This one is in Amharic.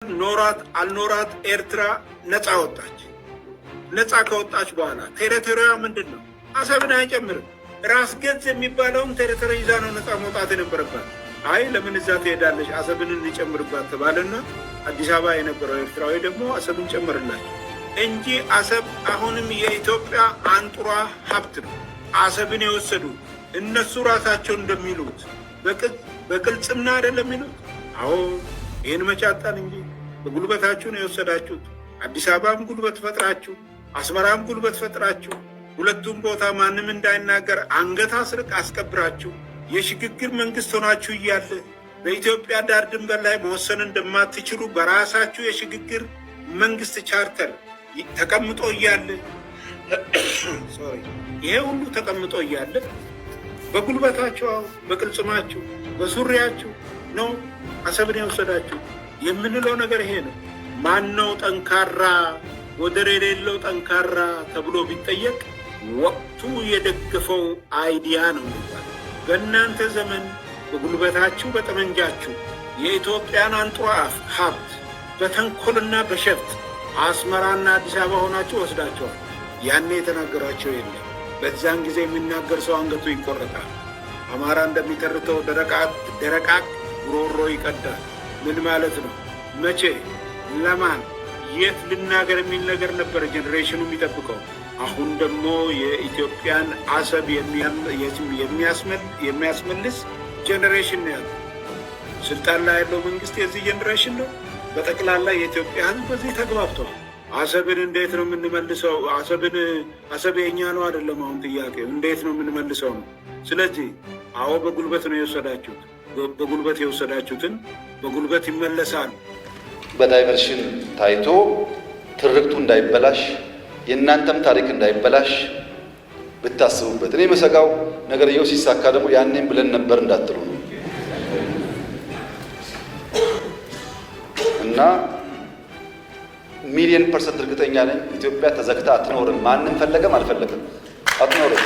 ኖራት አልኖራት ኤርትራ ነፃ ወጣች። ነፃ ከወጣች በኋላ territory ዋ ምንድን ነው? አሰብን አይጨምርም። ራስ ገዝ የሚባለውን territory ይዛ ነው ነፃ መውጣት የነበረባት። አይ፣ ለምን እዛ ትሄዳለች? አሰብን እንጨምርባት ተባለና አዲስ አበባ የነበረው ኤርትራዊ ደግሞ አሰብን ጨምርላቸው እንጂ አሰብ አሁንም የኢትዮጵያ አንጡራ ሀብት ነው። አሰብን የወሰዱ እነሱ ራሳቸው እንደሚሉት በቅልጽምና አይደለም የሚሉት። አዎ፣ ይህን መቻጣን እንጂ በጉልበታችሁ ነው የወሰዳችሁት። አዲስ አበባም ጉልበት ፈጥራችሁ፣ አስመራም ጉልበት ፈጥራችሁ፣ ሁለቱም ቦታ ማንም እንዳይናገር አንገት አስርቅ አስቀብራችሁ፣ የሽግግር መንግስት ሆናችሁ እያለ በኢትዮጵያ ዳር ድንበር ላይ መወሰን እንደማትችሉ በራሳችሁ የሽግግር መንግስት ቻርተር ተቀምጦ እያለ፣ sorry፣ ይሄ ሁሉ ተቀምጦ እያለ በጉልበታችሁ፣ በቅልጽማችሁ፣ በሱሪያችሁ ነው አሰብን የወሰዳችሁ የምንለው ነገር ይሄ ነው። ማነው ጠንካራ፣ ወደር የሌለው ጠንካራ ተብሎ ቢጠየቅ ወቅቱ የደገፈው idea ነው የሚባለው። በእናንተ ዘመን በጉልበታችሁ፣ በጠመንጃችሁ የኢትዮጵያን አንጡራ ሀብት በተንኮልና በሸፍጥ አስመራና አዲስ አበባ ሆናችሁ ወስዳችኋል። ያኔ የተናገራቸው የለም። በዛን ጊዜ የሚናገር ሰው አንገቱ ይቆረጣል። አማራ እንደሚተርተው ደረቃቅ ጉሮሮ ይቀዳል። ምን ማለት ነው? መቼ፣ ለማን፣ የት ልናገር የሚል ነገር ነበር generation ኑ የሚጠብቀው። አሁን ደግሞ የኢትዮጵያን አሰብ የሚያስመልስ generation ነው ያለው። ስልጣን ላይ ያለው መንግስት የዚህ generation ነው። በጠቅላላ የኢትዮጵያ ሕዝብ በዚህ ተግባብተዋል። አሰብን እንዴት ነው የምንመልሰው? አሰብን፣ አሰብ የእኛ ነው አይደለም። አሁን ጥያቄው እንዴት ነው የምንመልሰው ነው። ስለዚህ አዎ፣ በጉልበት ነው የወሰዳችሁት። በጉልበት የወሰዳችሁትን በጉልበት ይመለሳል። በ diversion ታይቶ ትርክቱ እንዳይበላሽ፣ የእናንተም ታሪክ እንዳይበላሽ ብታስቡበት። እኔ የምሰጋው ነገርየው ሲሳካ ደግሞ ያኔም ብለን ነበር እንዳትሉ ነው። እና 1,000,000% እርግጠኛ ነኝ ኢትዮጵያ ተዘግታ አትኖርም። ማንም ፈለገም አልፈለገም አትኖርም።